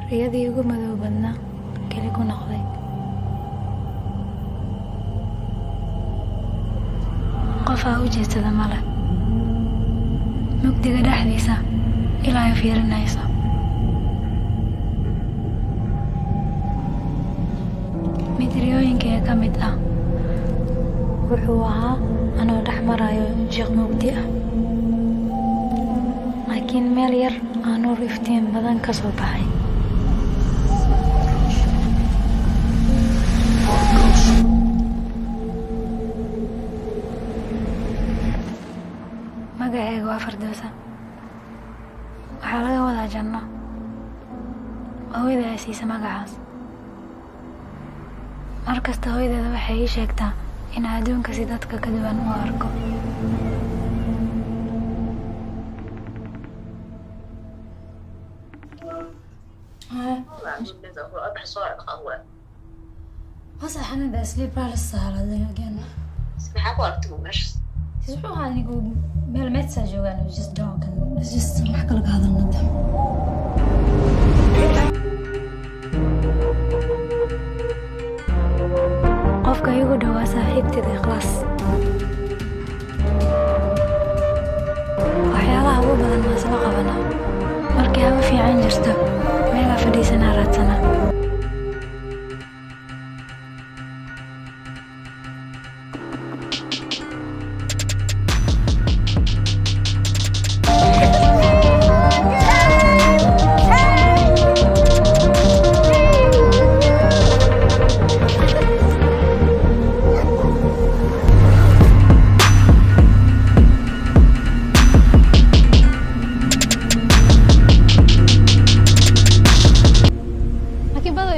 Riyadii ugu madow badnaa keli ku noqday. Qofaa u jeedsada ma leh. Mugdiga dhexdiisa ilaa ay fiirinayso. Mid riyooyinkayga ka mid ah wuxuu ahaa anoo dhex marayo jiq mugdi ah. Laakiin meel yar aa nuur iftiin badan ka soo baxay. Magacayga waa Firdawsa. Waxaa laga wadaa janno. Hooyaday ay siisay magacaas. Mar kasta hooyadeeda waxay ii sheegtaa in adduunka si dadka ka duwan u arko. Sleep paralysis again. Maxaa ku aragtay meeshaas? Wuxuu ahaa anigu meel meedsaa joogaan, it was just dark and it's just wax kale ka hadalna de. Qofka igu dhowaa saaxiibteyda Ikhlaas. Waxyaalaha ugu badan waan isla qabanaa. Markii hawo fiican jirto, meelaa fadhiisanaa raadsanaa. Laakiin bada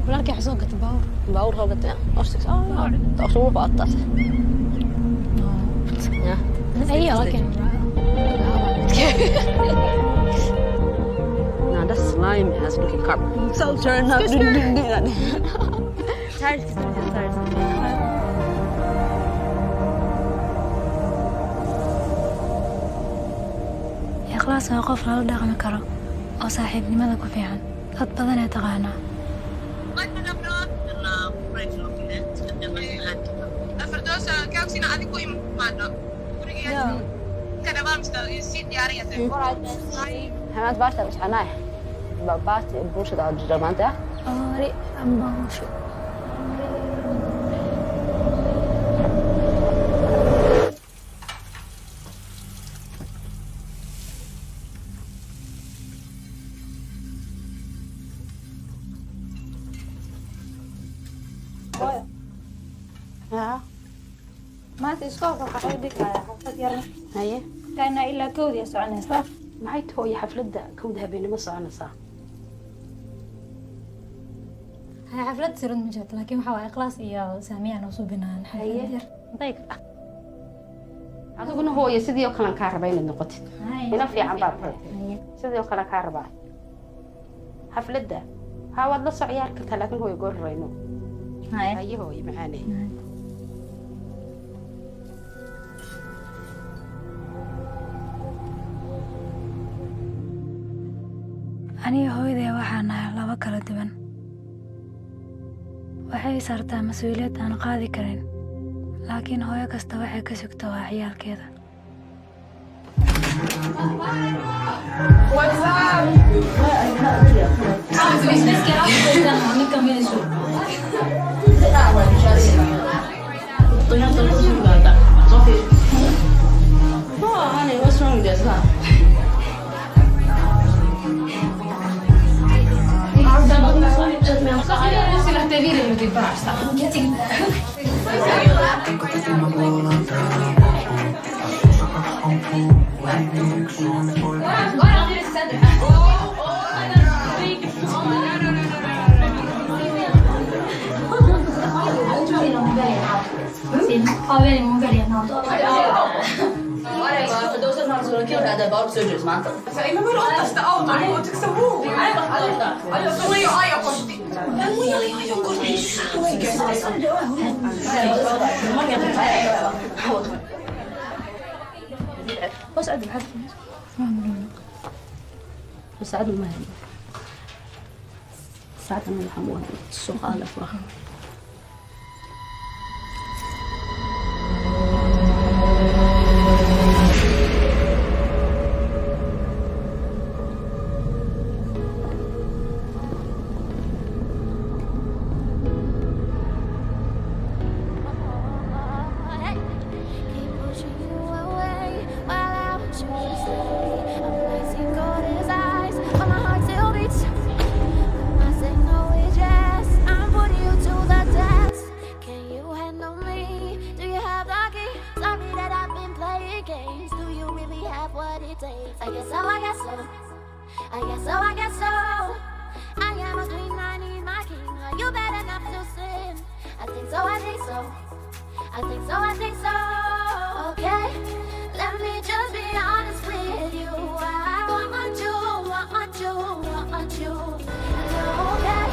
walaalkay wax soo gata baabuur. Baabuur soo gatay? Oh, ugu baatas. Ja. Ay, laakiin Now that slime has looking car. So turn up. Tired. Ikhlaas waa qof lala dhaqmi karo oo saaxiibnimada ku fiican. Dad badan ee taqaanaa. Hamaad baarta isxanaay. Baarta bulshada aad maanta. Ori ambawsho. Ha. Maanta iskoolka waxaa loo dhigayaa xaflad yar. Haye. Kaana ilaa 1-dii soconaysaa. Maxay tahay xafladda 1-da habeenimo soconaysaa? Hay xaflad siran ma jirto, laakiin waxa waaye Ikhlaas iyo Saamiya aan usoo binaan xaflad yar. Dayg. Adiguna hooyo sidii oo kale aan kaa rabaa inaad noqotid. Ina fiican baad tahay. Sidii oo kale kaa rabaa. Xafladda ha waad la soo ciyaari kartaa, laakiin hooyo goor horeyno. Haye hooyo macaane. Aniga hooyaday waxaa nahay laba kala duwan. Waxay saartaa mas'uuliyad aan qaadi karin, laakiin hooyo kasta waxay ka sugtaa waa ciyaalkeeda. Oh, honey, what's wrong with this? Saacaddan waxaan u soo qaada furaha. Keep pushing you away while I want you to stay. I'm placing gold eyes, but my heart still beats. My signal is yes. I'm putting you to the test. Can you handle me? Do you have the key? Sorry that I've been playing games. Do you really have what it takes? I guess so. I guess so. I guess so. I guess so. I am a queen. I need my king. Are you bad enough to sin? I think so. I think so. I think so, I think so. Okay, let me just be honest with you. I want you, want you, want you. Okay,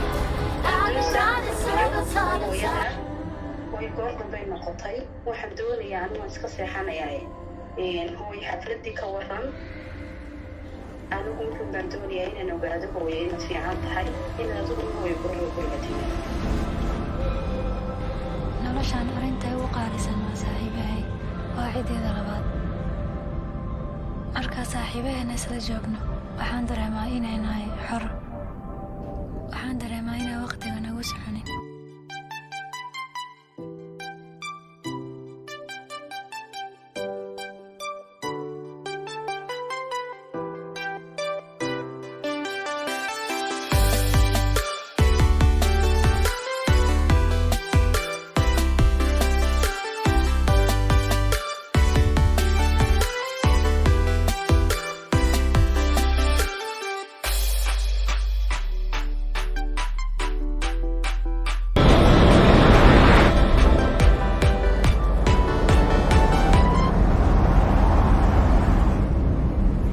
I've been running circles all the time. Hooyo, goor dambay noqotay. Waxaan doonayaa, anigu waan iska seexanayaa. Hooyo, xafladii ka waran? Anigu wuxuun baan doonayaa inaan ogaado, hooyo, inaad fiican tahay, inaad adigu, hooyo, guriga guriga timid. Noloshaan arrinta ugu qaalisan waa saaxiibahay, waa ciddeeda labaad. Markaa saaxiibaheena isla joogno, waxaan dareemaa inay nahay xor. Waxaan dareemaa inaan waqtiga nagu soconin.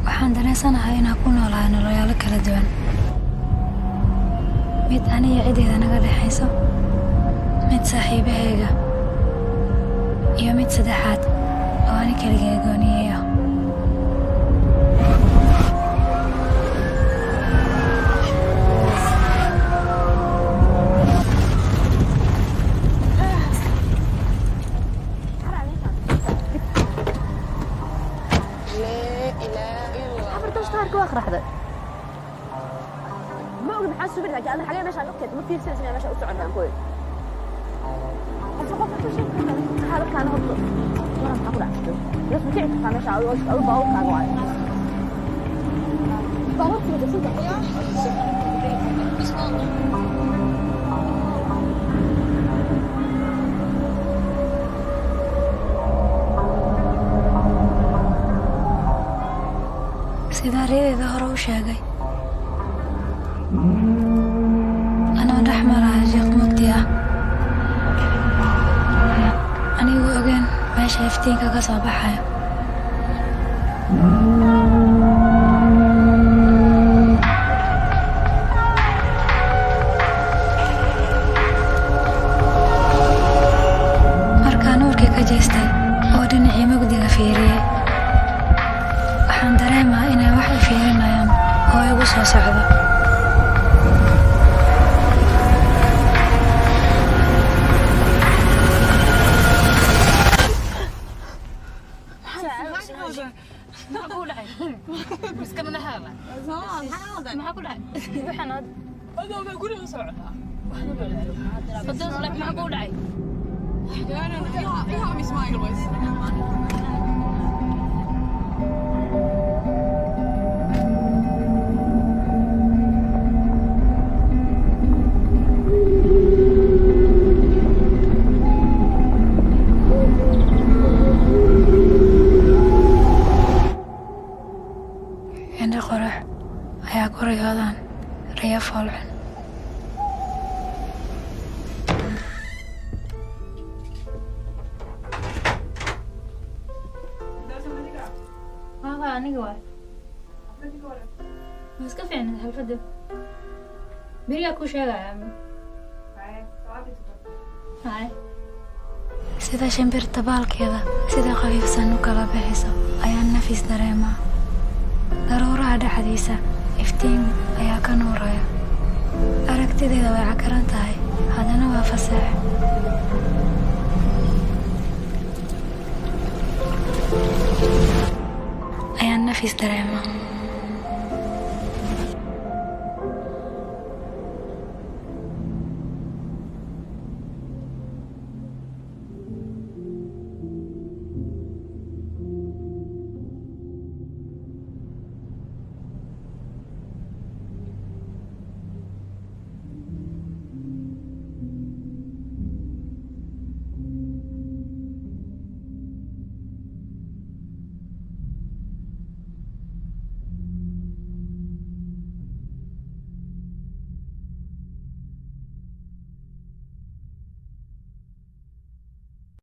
Waxaan dareensanahay inaan ku noolahay noloyaalo kala duwan, mid aniga ciddeeda naga dhexayso, mid saaxiibahayga, iyo mid saddexaad oo ani keligay gooniyey ah. Afartan waa qaraxday. Ma ogid maxaa subin, laakiin adna xagee meeshaan u keentay? Ma fiirsanaysa inaan meesha u soconnaan koy. Qof qof ku sheegay xaaladkaan horta waran maxaa ku dhacay? Bas ma kici kartaa meesha adigu? Adigu baabuurkaaga waayo. Baabuurka ma jabsan kartaa? Sida riyadeeda hore u sheegay, anoo dhex maraya jiq mugdi ah, anigu ogeen meesha iftiinka ka soo baxayo. Markaan nuurkii ka jeestay oo dhinacii mugdiga fiiriyey, waxaan dareemaa inay wax i fiirinayaan oo igu soo socdo. Indho qurux ayaa ku riyoodaan riyo foolxun. Haa, aniga waay. Ma iska fiicnid xalfadda? Beriyaa kuu sheegaya. Hay. Sida shimbirta baalkeeda sida khafiifsan u kala bixiso ayaan nafis dareemaa. Daruuraha dhexdiisa iftiin ayaa ka nuuraya. Aragtideeda way cakaran tahay, haddana waa faseex. Ayaan nafis dareemaa.